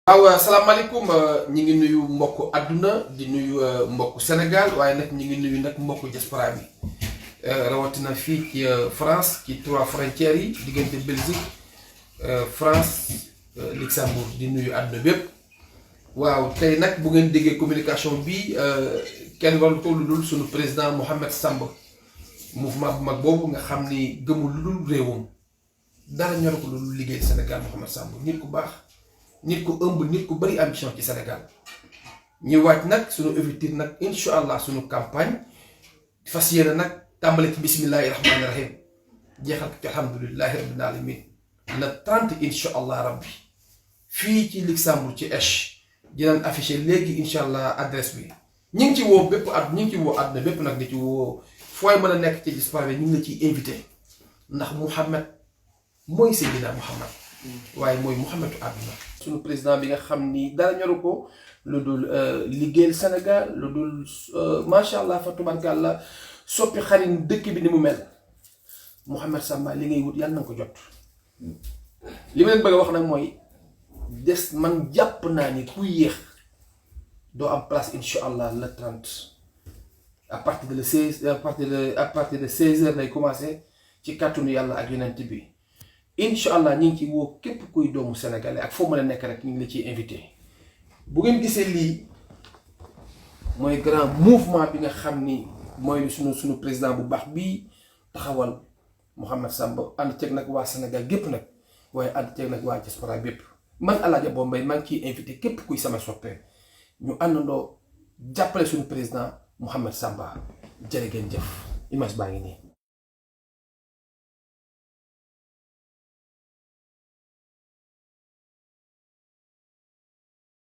waaw asalaamaaleykum ñi ngi nuyu mbokk àdduna di nuyu mbokk Sénégal waaye nag ñi ngi nuyu nag mbokk diaspora bi rawatina fii ci France ci 3 frontières yi diggante Belgique France Luxembourg di nuyu àdduna bépp. waaw tey nag bu ngeen déggee communication bi kenn warul ko lu dul suñu président Mouhamed Samba mouvement bu mag boobu nga xam ni gëmul lu dul réewam dara ñor ko lu dul liggéey Sénégal. Mouhamed Samba nit ku baax, nit ku ëmb, nit ku bari ambition ci Sénégal. ñu waaj nag suñu effectif nag incha allah suñu campagne fas yéene nag tàmbale ci bismillahi rahmaani rahim jeexal ko ci alhamdulilahi rabbil alamin le 30 incha allah rabbi fii ci Luxembourg ci Esch dinañ affiché léegi incha allah adresse bi. ñu ngi ci woo bépp at ñu ngi ci woo àdduna bépp nag di ci woo fooy mën a nekk ci diaspora bi ñu ngi la ciy invité ndax Mouhamed mooy Seydina Mouhamed waaye mooy Mouhamedu àdduna. suñu président bi nga xam ni dara ñoru ko lu dul liggéeyal Sénégal lu dul macha allah fa tubarkàlla soppi xarin dëkk bi ni mu mel Mouhamed Samba li ngay wut yàlla na nga ko jot. li ma leen bëgg a wax nag mooy des man jàpp naa ni ku yéex doo am place incha allah le 30 à partir de le 16 à partir de 16h lay commencé ci kàttanu yàlla ak yonent bi. incha allah ñu ngi ci woo képp kuy doomu sénégalais ak foo mën a nekk rek ñu ngi la ciy invité bu ngeen gisee lii mooy grand mouvement bi nga xam ni mooy suñu président bu baax bii taxawal Mouhamed Samba ànd ceeg nag waa Sénégal gépp nag waaye ànd ceeg nag waa diaspora bépp man El Hadj Abo Mbaye maa ngi ciy invité képp kuy sama soppe ñu àndandoo jàppale suñu président Mouhamed Samba jërë ngeen jëf image baa ngi nii.